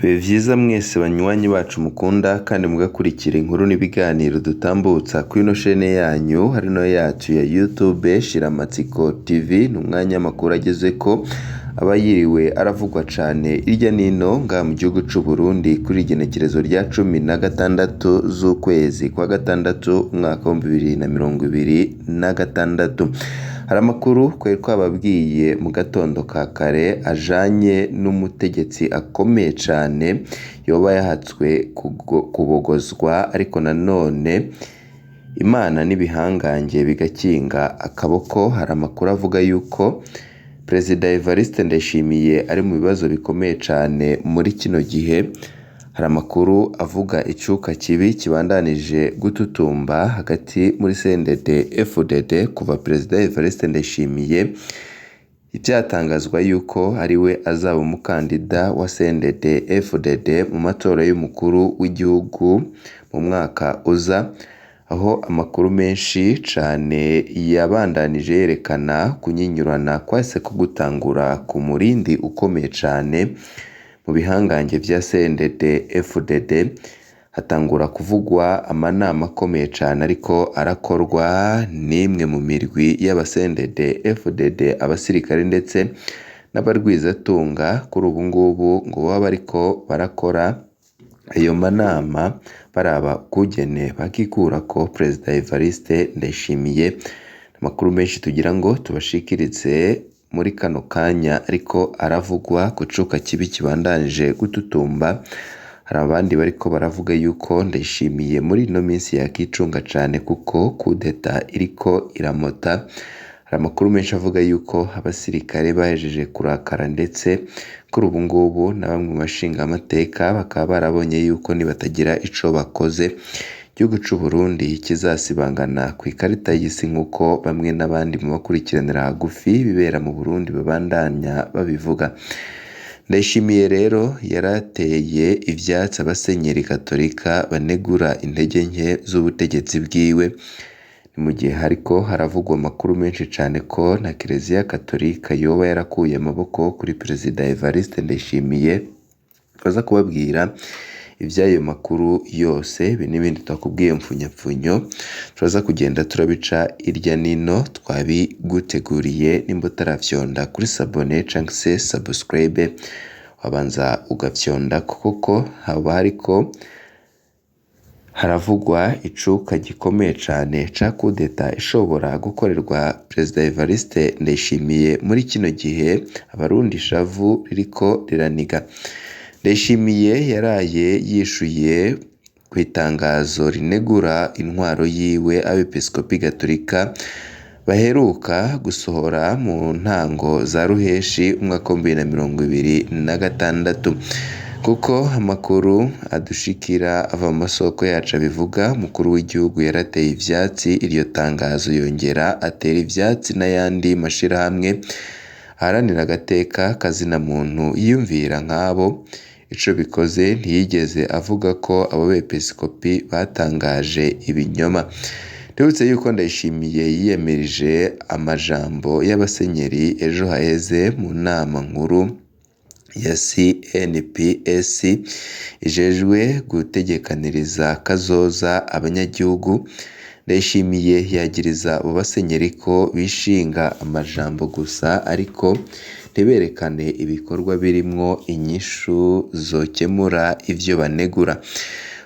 Ibihe vyiza mwese banywanyi bacu mukunda kandi mugakurikira inkuru n'ibiganiro dutambutsa kuri ino shene yanyu hari no yacu ya YouTube Shiramatsiko TV. Ni umwanya w'amakuru agezeko aba yiriwe aravugwa cane irya nino ngaha mu gihugu c'u Burundi kuri igenekerezo rya 16 z'ukwezi kwa gatandatu umwaka wa 2026. Hari amakuru twari twababwiye mu gatondo ka kare ajanye n'umutegetsi akomeye cane yoba yahatswe kubogozwa, ariko nanone Imana n'ibihangange bigakinga akaboko. Hari amakuru avuga yuko Perezida Evariste Ndayishimiye ari mu bibazo bikomeye cane muri kino gihe. Hari amakuru avuga icuka kibi kibandanije gututumba hagati muri CNDD FDD kuva Perezida Evariste Ndayishimiye vyatangazwa yuko ariwe azaba umukandida wa CNDD FDD mu matora y'umukuru w'igihugu mu mwaka uza, aho amakuru menshi cane yabandanije yerekana kunyinyurana kwahise kugutangura ku murindi ukomeye cane mu bihangange vya CNDD FDD. Hatangura kuvugwa amanama akomeye cane ariko arakorwa n'imwe mu mirwi y'aba CNDD FDD, abasirikare ndetse n'abarwizatunga. Kuri ubu ngubu ngo baba bariko barakora ayo manama baraba ukungene bakikurako Perezida Evariste Ndayishimiye. Amakuru menshi tugira ngo tubashikirize muri kano kanya ariko aravugwa ku cuka kibi kibandanije gututumba. Hari abandi bariko baravuga yuko Ndayishimiye muri ino minsi yakicunga cane kuko kudeta iriko iramota. Hari amakuru menshi avuga yuko abasirikare bahejeje kurakara, ndetse kuri ubu ngubu na bamwe mu bashingamateka bakaba barabonye yuko nibatagira ico bakoze igihugu c'u Burundi kizasibangana kw'ikarita y'isi, nk'uko bamwe n'abandi mu bakurikiranira hagufi ibibera mu Burundi babandanya babivuga. Ndayishimiye rero yarateye ivyatsi abasenyeri katolika banegura intege nke z'ubutegetsi bwiwe. Ni mu gihe hariko haravugwa amakuru menshi cane ko na Kiliziya Katolika yoba yarakuye amaboko kuri Perezida Evariste Ndayishimiye. Turaza kubabwira ivy'ayo makuru yose, ibi n'ibindi twakubwiye mfunyapfunyo, turaza kugenda turabica irya nino twabiguteguriye. Nimba utaravyonda kuri sabone canke se subscribe, wabanza ugafyonda kuko haba hariko haravugwa icuka gikomeye cane ca kudeta ishobora gukorerwa Perezida Evariste Ndayishimiye muri kino gihe abarundi ishavu ririko riraniga. Ndayishimiye yaraye yishuye kw'itangazo rinegura intwaro yiwe abepiskopi gatolika baheruka gusohora mu ntango za ruheshi umwaka wa 2026, kuko amakuru adushikira ava mu masoko yacu abivuga. Umukuru w'igihugu yarateye ivyatsi iryo tangazo, yongera atera ivyatsi n'ayandi mashirahamwe aharanira agateka kazina muntu yiyumvira nk'abo. Ico bikoze ntiyigeze avuga ko abo bepiskopi batangaje ibinyoma. Ndibutse yuko Ndayishimiye yiyamirije amajambo y'abasenyeri ejo haheze mu nama nkuru ya CNPS ijejwe gutegekaniriza kazoza abanyagihugu. Ndayishimiye yagiriza abo basenyeri ko bishinga amajambo gusa ariko ntiberekane ibikorwa birimwo inyishu zokemura ivyo banegura.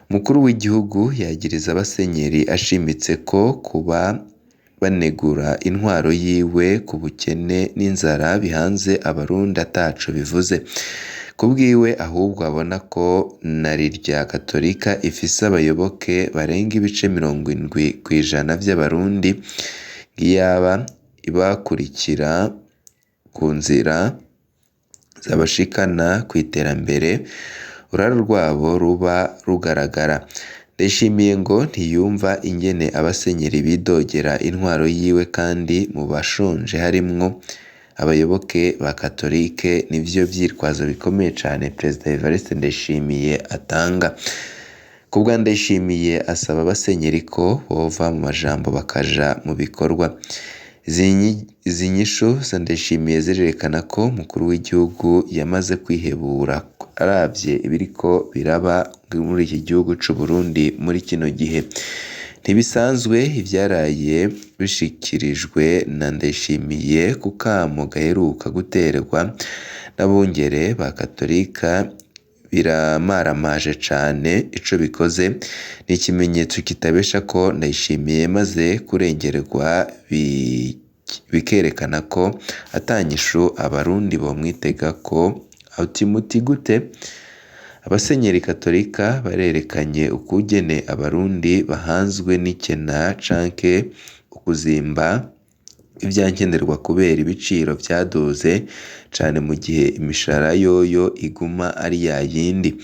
Umukuru w'igihugu yagiriza abasenyeri ashimitse ko kuba banegura intwaro yiwe ku bukene n'inzara bihanze abarundi ataco bivuze. Kubwiwe ahubwo abona ko na rirya Katolika ifise abayoboke barenga ibice 70% vy'abarundi, iyaba ibakurikira ku nzira zabashikana kw'iterambere uruhara rwabo ruba rugaragara. Ndayishimiye ngo ntiyumva ingene abasenyeri bidogera intwaro yiwe kandi mu bashonje harimwo abayoboke ba Katolike. Nivyo vyitwazo bikomeye cane Perezida Evariste Ndayishimiye atanga. Kubwa Ndayishimiye asaba abasenyeri ko bova mu majambo bakaja mu bikorwa. Izi nyishu za Ndayishimiye zirerekana ko umukuru w'igihugu yamaze kwihebura aravye ibiriko biraba muri iki gihugu c'Uburundi muri kino gihe. Ntibisanzwe ivyaraye bishikirijwe na Ndayishimiye ku kamo gaheruka guterwa n'abungere ba Katolika biramaramaje cane. Ico bikoze ni ikimenyetso kitabesha ko Ndayishimiye maze kurengerwa, bikerekana ko atanyishu abarundi bomwitegako. Uti muti gute? Abasenyeri Katolika barerekanye ukugene abarundi bahanzwe n'ikena canke ukuzimba ivyankenerwa kubera ibiciro vyaduze cane mu gihe imishahara yoyo iguma ari yayindi.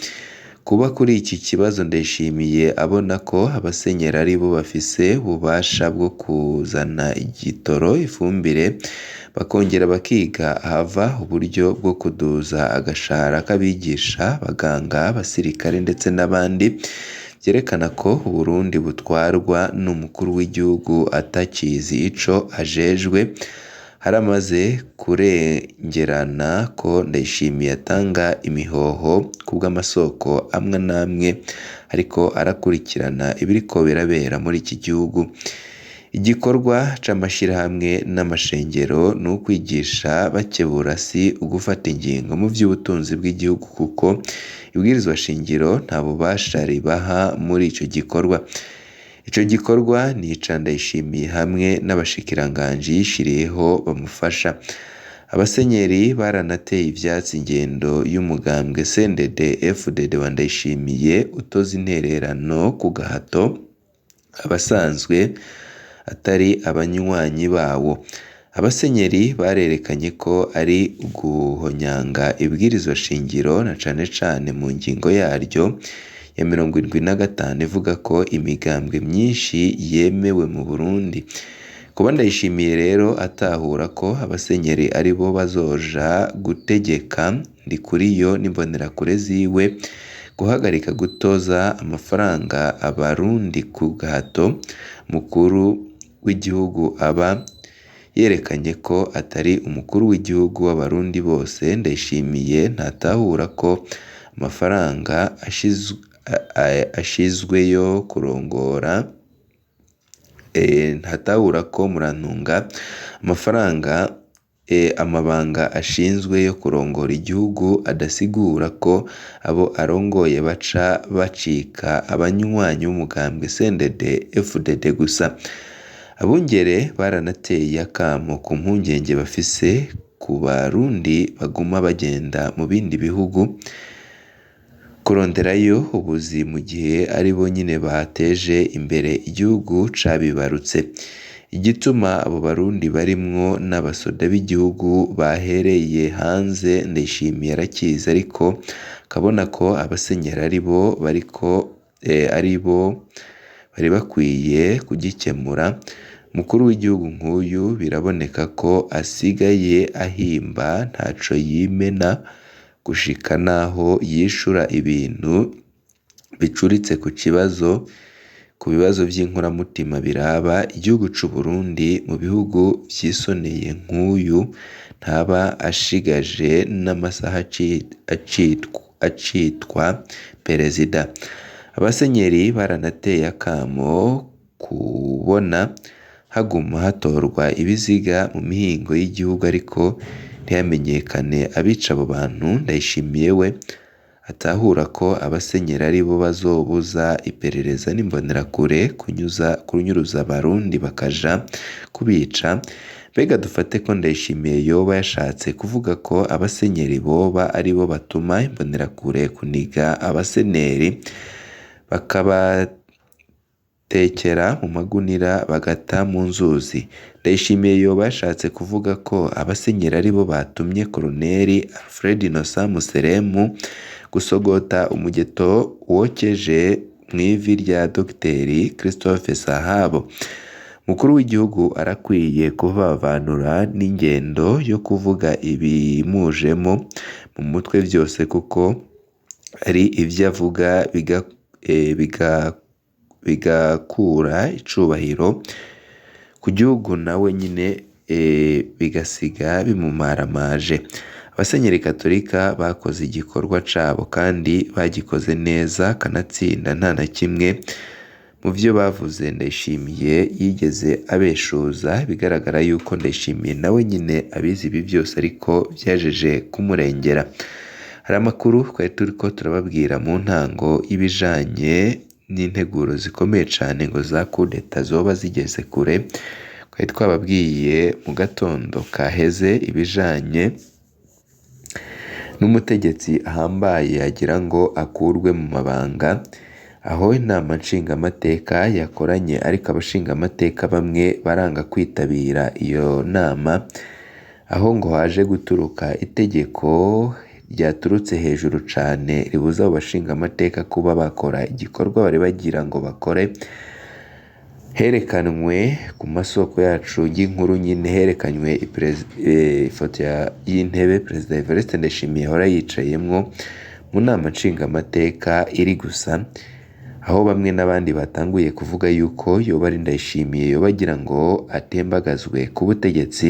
Kuba kuri iki kibazo Ndayishimiye abona ko abasenyeri aribo bafise ububasha bwo kuzana igitoro, ifumbire, bakongera bakiga ahava uburyo bwo kuduza agashahara k'abigisha, abaganga, abasirikare ndetse n'abandi, vyerekana ko Uburundi butwarwa n'umukuru w'igihugu atakizi ico ajejwe. Haramaze kurengerana ko Ndayishimiye atanga imihoho kubw'amasoko amwe n'amwe ariko arakurikirana ibiriko birabera muri iki gihugu. Igikorwa c'amashirahamwe n'amashengero ni ukwigisha bakebura, si ugufata ingingo mu vy'ubutunzi bw'igihugu, kuko ibwirizwa shingiro nta bubasha ribaha muri ico gikorwa. Ico gikorwa ni ica Ndayishimiye hamwe n'abashikiranganji yishiriyeho bamufasha. Abasenyeri baranateye ivyatsi ingendo y'umugambwe CNDD FDD wa Ndayishimiye utoza intererano ku gahato abasanzwe atari abanywanyi bawo. Abasenyeri barerekanye ko ari uguhonyanga ibwirizwa shingiro na cane cane mu ngingo yaryo ya 75 ivuga ko imigambwe myinshi yemewe mu Burundi. Kuba Ndayishimiye rero atahura ko abasenyeri aribo bazoja gutegeka Ndikuriyo n'imbonerakure ziwe guhagarika gutoza amafaranga abarundi ku gahato, umukuru w'igihugu aba yerekanye ko atari umukuru w'igihugu w'abarundi bose. Ndayishimiye ntatahura ko amafaranga ashizweyo kurongora, ntatahura ko murantunga amafaranga, amabanga ashinzwe yo kurongora igihugu adasigura ko abo arongoye baca bacika abanywanyi b'umugambwe CNDD FDD gusa. Abungere baranateye akamo ku mpungenge bafise ku barundi baguma bagenda mu bindi bihugu kuronderayo ubuzi mu gihe aribo nyene bateje imbere igihugu cabibarutse. Igituma abo barundi barimwo n'abasoda b'igihugu bahereye hanze Ndayishimiye arakizi, ariko akabona ko abasenyeri aribo bariko aribo bari bakwiye kugikemura. Umukuru w'igihugu nk'uyu biraboneka ko asigaye ahimba, ntaco yimena gushika naho yishura ibintu bicuritse ku kibazo, ku bibazo vy'inkoramutima biraba igihugu c'Uburundi. Mu bihugu vyisoneye nk'uyu ntaba ashigaje n'amasaha acitwa perezida. Abasenyeri baranateye akamo kubona haguma hatorwa ibiziga mu mihingo y'igihugu ariko ntihamenyekane abica abo bantu. Ndayishimiye we atahura ko abasenyeri aribo bazobuza iperereza n'imbonerakure kunyuruza abarundi bakaja kubica. Mbega dufate ko Ndayishimiye yoba yashatse kuvuga ko abasenyeri boba aribo batuma imbonerakure kuniga abaseneri bakabatekera mu magunira bagata mu nzuzi. Ndayishimiye yoba yashatse kuvuga ko abasenyeri aribo batumye Koloneli Alfred Innocent Museremu gusogota umugeto wokeje mw'ivi rya Dogiteri Christophe Sahabo. Umukuru w'igihugu arakwiye kuvavanura n'ingendo yo kuvuga ibimujemo mu mutwe vyose, kuko ari ivyo avuga bigakura icubahiro ku gihugu nawe nyine, bigasiga bimumaramaje. Abasenyeri katolika bakoze igikorwa cabo kandi bagikoze neza, kanatsinda nta na kimwe mu vyo bavuze Ndayishimiye yigeze abeshuza. Bigaragara yuko Ndayishimiye nawe nyine abizi ibi byose ariko vyajeje kumurengera. Hari amakuru twari turiko turababwira mu ntango y'ibijanye n'integuro zikomeye cane ngo za kudeta zoba zigeze kure. Twari twababwiye mu gatondo kaheze ibijanye n'umutegetsi ahambaye agira ngo akurwe mu mabanga, aho inama nshingamateka yakoranye ariko abashingamateka bamwe baranga kwitabira iyo nama, aho ngo haje guturuka itegeko ryaturutse hejuru cane ribuza abo bashingamateka kuba bakora igikorwa bari bagira ngo bakore. Herekanwe ku masoko yacu y'inkuru nyine, herekanywe ifoto y'intebe Perezida Evariste Ndayishimiye ahora yicayemwo mu nama nshingamateka iri gusa, aho bamwe n'abandi batanguye kuvuga yuko yoba ari Ndayishimiye yoba agira ngo atembagazwe ku butegetsi,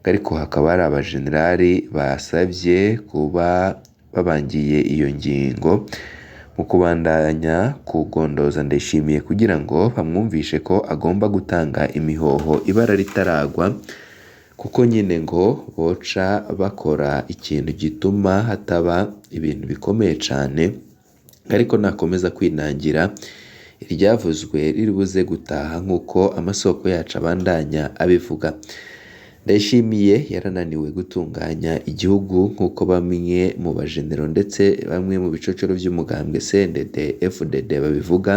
ariko hakaba hari abajenerali basavye kuba babangiye iyo ngingo mu kubandanya kugondoza Ndayishimiye kugira ngo bamwumvishe ko agomba gutanga imihoho ibara ritaragwa, kuko nyine ngo boca bakora ikintu gituma hataba ibintu bikomeye cane, ariko nakomeza kwinangira iryavuzwe riribuze gutaha nk'uko amasoko yacu abandanya abivuga. Ndayishimiye yarananiwe gutunganya igihugu nk'uko bamwe mu bajenero ndetse bamwe mu bicocoro vy'umugambwe CNDD FDD babivuga,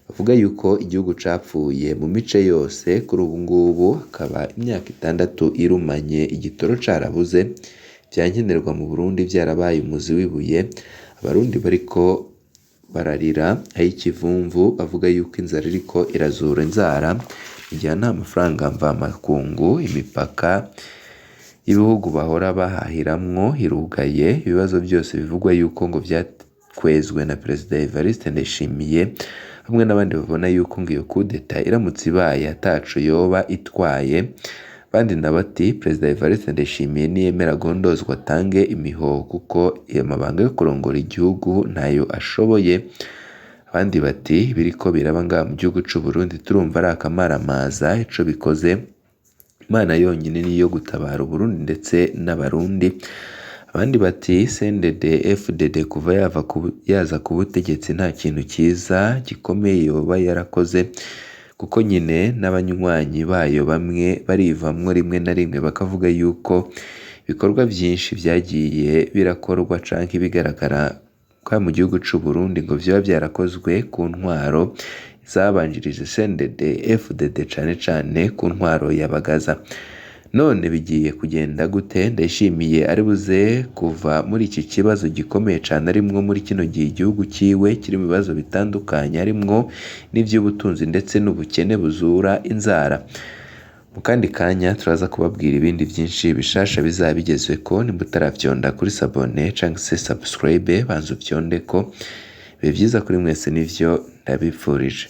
bavuga yuko igihugu capfuye mu mice yose. Kuri ubu ngubu hakaba imyaka 6 irumanye igitoro carabuze, ivyankenerwa mu Burundi vyarabaye umuzi w'ibuye, abarundi bariko bararira ay'ikivumvu bavuga yuko inzara iriko irazura inzara, mu gihe nta mafaranga mvamakungu, imipaka y'ibihugu bahora bahahiramwo irugaye. Ibibazo byose bivugwa yuko ngo vyakwezwe na Perezida Evariste Ndayishimiye, hamwe n'abandi babona yuko ngo iyo kudeta iramutse ibaye ataco yoba itwaye. Abandi nabo ati Perezida Evariste Ndayishimiye niyemera agondozwa atange imihoho kuko amabanga yo kurongora igihugu ntayo ashoboye. Abandi bati biriko biraba ngaha mu gihugu c'u Burundi turumva ari akamaramaza, ico bikoze Imana yonyine niyo gutabara Uburundi ndetse n'abarundi. Abandi bati CNDD FDD kuva yaza ku butegetsi nta kintu ciza gikomeye yoba yarakoze, kuko nyine n'abanywanyi bayo bamwe barivamwo rimwe na rimwe bakavuga yuko ibikorwa vyinshi vyagiye birakorwa canke bigaragara kwa mu gihugu c'u Burundi ngo vyoba vyarakozwe ku ntwaro zabanjirije CNDD FDD, cane cane ku ntwaro ya Bagaza. None bigiye kugenda gute? Ndayishimiye ari buze kuva muri iki kibazo gikomeye cane arimwo muri kino gihe igihugu ciwe kiri mu bibazo bitandukanye, harimwo n'ivy'ubutunzi ndetse n'ubukene buzura inzara. Mu kandi kanya turaza kubabwira ibindi vyinshi bishasha bizaba bigezweko. Nimba utaravyonda kuri sabone canke se subscribe, banza uvyondeko. Ibihe vyiza kuri mwese nivyo ndabipfurije.